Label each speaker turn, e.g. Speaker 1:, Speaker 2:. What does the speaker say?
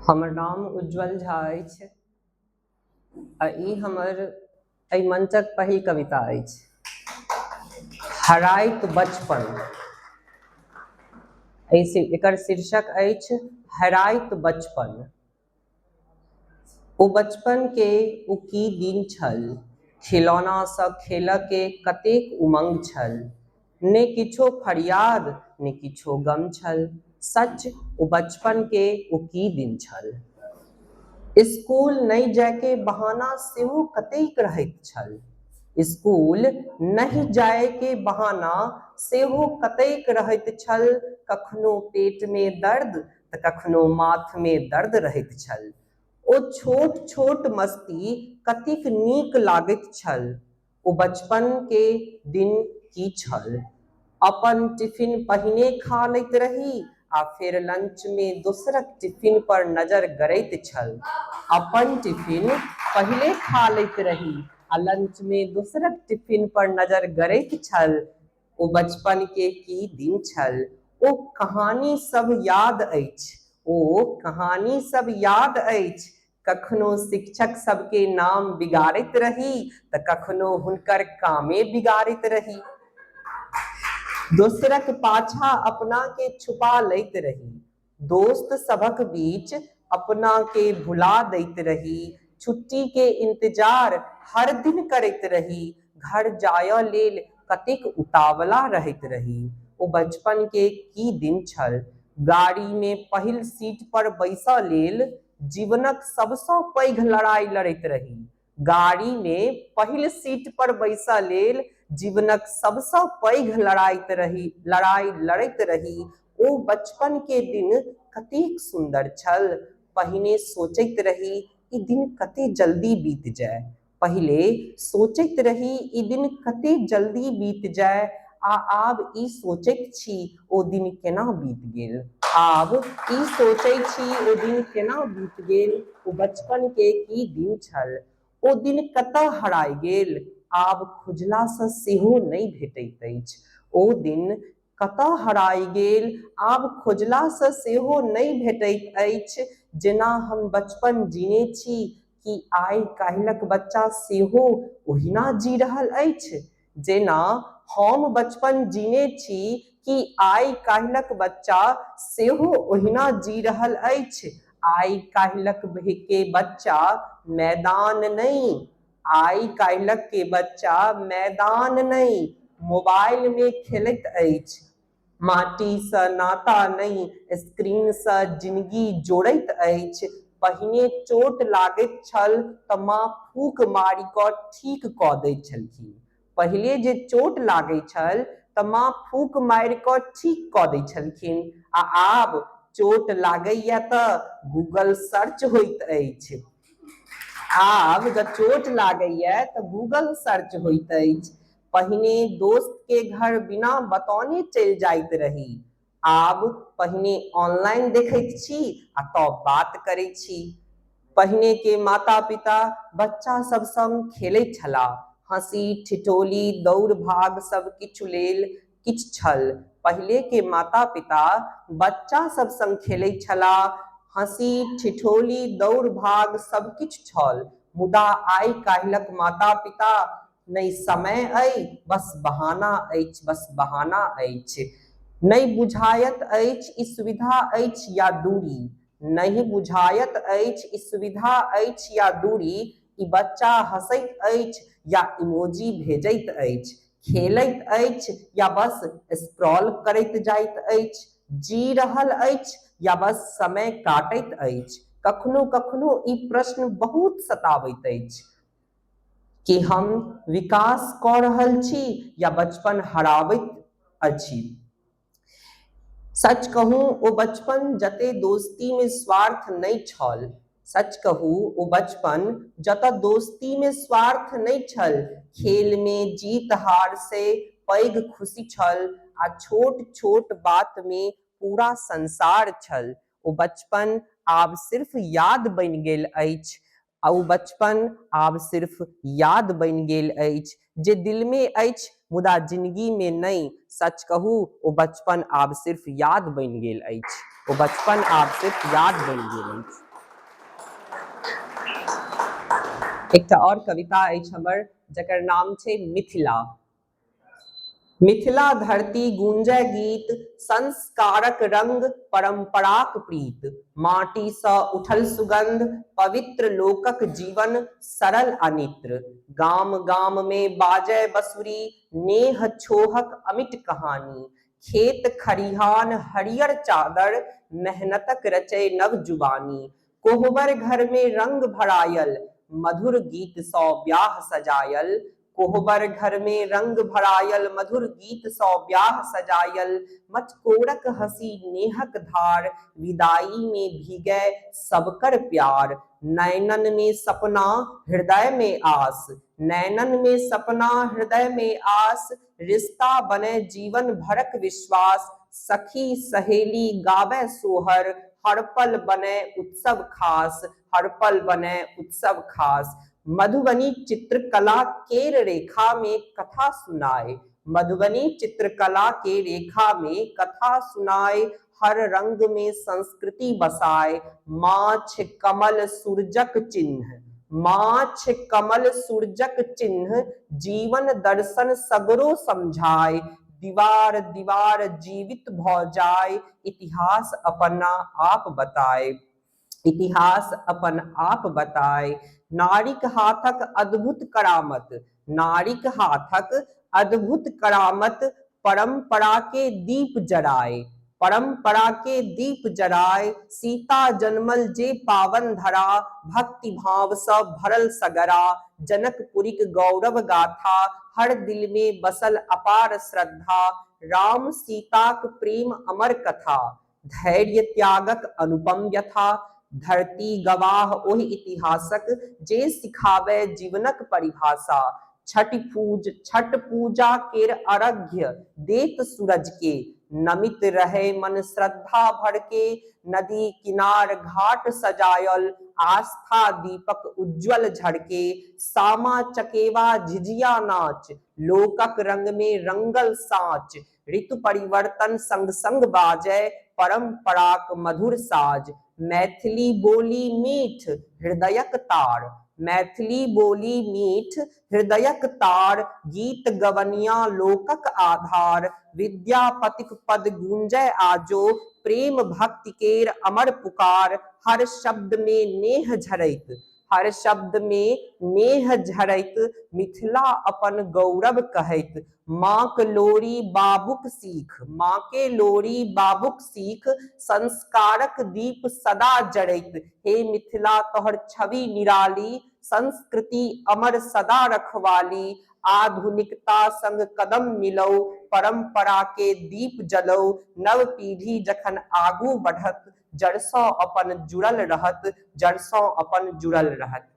Speaker 1: हमर नाम उज्ज्वल झा अछि आ ई हमर एहि मंचक पहिल कविता अछि। हराइत बचपन। एहि एकर शीर्षक अछि हराइत बचपन। ओ बचपन के ओ की दिन छल, खिलौना सँ खेलऽ के कतेक उमंग छल। ने किछो फरियाद ने किछो गम छल, सच ओ बचपन के ओ की दिन छल। स्कूल नहि जाय के बहाना सेहो कतेक रहैत छल। स्कूल नहि जाय के बहाना सेहो कतेक रहैत छल, कखनो पेट मे दर्द तऽ कखनो माथ मे दर्द रहैत छल। ओ छोट छोट मस्ती कतेक नीक लागैत छल। ओ बचपन के दिन की छल। अपन टिफिन पहिने खा लैत रही आ फेर लंच मे दोसरक टिफिन पर नजर गड़ैत छल। अपन टिफिन पहिले खा लैत रही आ लंच मे दोसरक टिफिन पर नजर गड़ैत छल। ओ बचपन के की दिन छल। ओ कहानी सब याद अछि। ओ कहानी सब याद अछि। कखनो शिक्षक सबके नाम बिगाड़ैत रही तऽ कखनो हुनकर कामे बिगाड़ैत रही। दोसरक पाछा अपना के छुपा लैत रही। दोस्त सभक बीच अपना के भुला दैत रही। छुट्टी के इंतजार हर दिन करैत रही। घर जाय लेल कतेक उतावला रहैत रही। ओ बचपन के की दिन छल। गाड़ी मे पहिल सीट पर बैसऽ लेल जीवनक सबसँ पैघ लड़ाई लड़ैत रही। गाड़ी मे पहिल सीट पर बैसऽ लेल जीवनक सबसँ पैघ लड़ाइत रही लड़ाई लड़ैत रही। ओ बचपन के दिन कतेक सुन्दर छल। पहिने सोचैत रही ई दिन कते जल्दी बीत जाय। पहिले सोचैत रही ई दिन कते जल्दी बीत जाय आ आब ई सोचैत छी ओ दिन केना बीत गेल। आब ई सोचै छी ओ दिन केना बीत गेल। ओ बचपन के की दिन छल। ओ दिन कतऽ हराय गेल। आब खोजला सँ सेहो नहि भेटैत अछि। ओ दिन कतऽ हराय गेल। आब खोजला सँ सेहो नहि भेटैत अछि। जेना हम बचपन जीने छी, की आइ-काल्हिक बच्चा सेहो ओहिना जी रहल अछि? जेना हम बचपन जीने छी, की आइ-काल्हिक बच्चा सेहो ओहिना जी रहल अछि? आइ-काल्हिक के बच्चा मैदान नहि, आइ-काल्हिक के बच्चा मैदान नहि, मोबाइल मे खेलैत अछि। माटि सँ नाता नहि, स्क्रीन सँ जिनगी जोड़ैत अछि। पहिने चोट लागैत छल तऽ माँ फूक मारि कऽ ठीक कऽ दैत छलखिन। पहिले जे चोट लागैत छल तऽ माँ फूक मारि कऽ ठीक कऽ दैत छलखिन आ आब चोट लागैए तऽ गूगल सर्च होइत अछि। आब जँ चोट लागैए तऽ गूगल सर्च होइत अछि। पहिने दोस्त के घर बिना बतौने चलि जाइत रही। आब पहिने ऑनलाइन देखैत छी आ तब बात करैत छी। पहिने के माता-पिता बच्चा सब संग खेलैत छलाह। हँसी, ठिठोली, दौड़-भाग सब किछु लेल किछु छल। पहिले के माता-पिता बच्चा सब संग खेलैत छलाह। हँसी, ठिठोली, दौड़-भाग सब किछु छल। मुदा आइ-काल्हिक माता-पिता नहि समय अइ, बस बहाना अछि, बस बहाना अछि। नहि बुझायत अछि ई सुविधा अछि या दूरी। नहि बुझायत अछि ई सुविधा अछि या दूरी। ई बच्चा हँसैत अछि या इमोजी भेजैत अछि। खेलैत अछि या बस स्क्रॉल करैत जाइत अछि। जी रहल अछि या बस समय काटैत अछि। कखनो-कखनो ई प्रश्न बहुत सताबैत अछि। कि हम विकास कऽ रहल छी या बचपन हराबैत अछि। सच कहू ओ बचपन जते दोस्ती मे स्वार्थ नहि छल। सच कहू ओ बचपन जतऽ दोस्ती मे स्वार्थ नहि छल, खेल मे जीत हार से पैघ खुशी छल आ छोट छोट बात मे पूरा संसार छल। ओ बचपन आब सिर्फ याद बनि गेल अछि। आ ओ बचपन आब सिर्फ याद बनि गेल अछि। जे दिल मे अछि मुदा जिनगी मे नहि। सच कहू, ओ बचपन आब सिर्फ याद बनि गेल अछि। ओ बचपन आब सिर्फ याद बनि गेल अछि। एकटा आओर कविता अछि हमर, जकर नाम छै मिथिला। मिथिला धरती गूंजय गीत, संस्कारक रंग, परंपराक प्रीत। माटी सँ उठल सुगंध, पवित्र लोकक जीवन सरल आ नित्र। गाम गाम मे बाजय बसुरी, नेह छोहक अमिट कहानी। खेत खरिहान हरियर चादर, मेहनतक रचय नव जुबानी। कोहबर घर मे रंग भरायल, मधुर गीत सँ ब्याह सजायल। कोहबर घर मे रंग भरायल, मधुर गीत सँ ब्याह सजायल। मचकोरक हंसी नेहक धार, विदाई मे भीगै सबकर प्यार। नैनन मे सपना, हृदय मे आस। नैनन मे सपना, हृदय मे आस। रिश्ता बने जीवन भरक विश्वास। सखी सहेली गाबै सोहर, हर पल बने उत्सव खास। हर पल बने उत्सव खास। मधुबनी चित्रकला केर रेखा में कथा सुनाए। मधुबनी चित्रकला के रेखा में कथा सुनाए, हर रंग में संस्कृति बसाए। माछ कमल सूरजक चिन्ह, माछ कमल सूरजक चिन्ह, जीवन दर्शन सगरो समझाए। दीवार दीवार जीवित भ जाए, इतिहास अपना आप बताए। इतिहास अपन आप बताए। नारीक हाथक अद्भुत करामत, नारीक हाथक अद्भुत करामत, परंपरा के दीप जराए। परंपरा के दीप जराए। सीता जन्मल जे पावन धरा, भक्ति भाव सँ भरल सगरा। जनकपुरीक गौरव गाथा, हर दिल में बसल अपार श्रद्धा। राम सीताक प्रेम अमर कथा, धैर्य त्यागक अनुपम व्यथा। धरती गवाह ओहि इतिहासक, जे सिखाबै जीवनक परिभाषा। छठि पूज छठ पूजा केर अर्घ्य देत सूरज के, नमित रहे मन श्रद्धा भर के। नदी किनार घाट सजायल, आस्था दीपक उज्जवल झरके। सामा चकेवा झिझिया नाच, लोकक रंग में रंगल साँच। ऋतु परिवर्तन संग संग बाजय परंपराक मधुर साज। मैथिली बोली मीठ हृदयक तार, मैथिली बोली मीठ हृदयक तार, गीत गवनिया लोकक आधार। विद्यापतिक पद गूंजय आजो, प्रेम भक्ति केर अमर पुकार। हर शब्द में नेह झरैत, हर शब्द में नेह झरैत, मिथिला अपन गौरव कहैत। माँक लोरी बाबूक सीख, माँ के लोरी बाबूक सीख, संस्कारक दीप सदा जरैत। हे मिथिला तोहर छवि निराली, संस्कृति अमर सदा रखवाली। आधुनिकता संग कदम मिलौ, परंपरा के दीप जलौ। नव पीढ़ी जखन आगू बढ़त, जड़सँ अपन जुड़ल रहत। जड़सँ अपन जुड़ल रहत।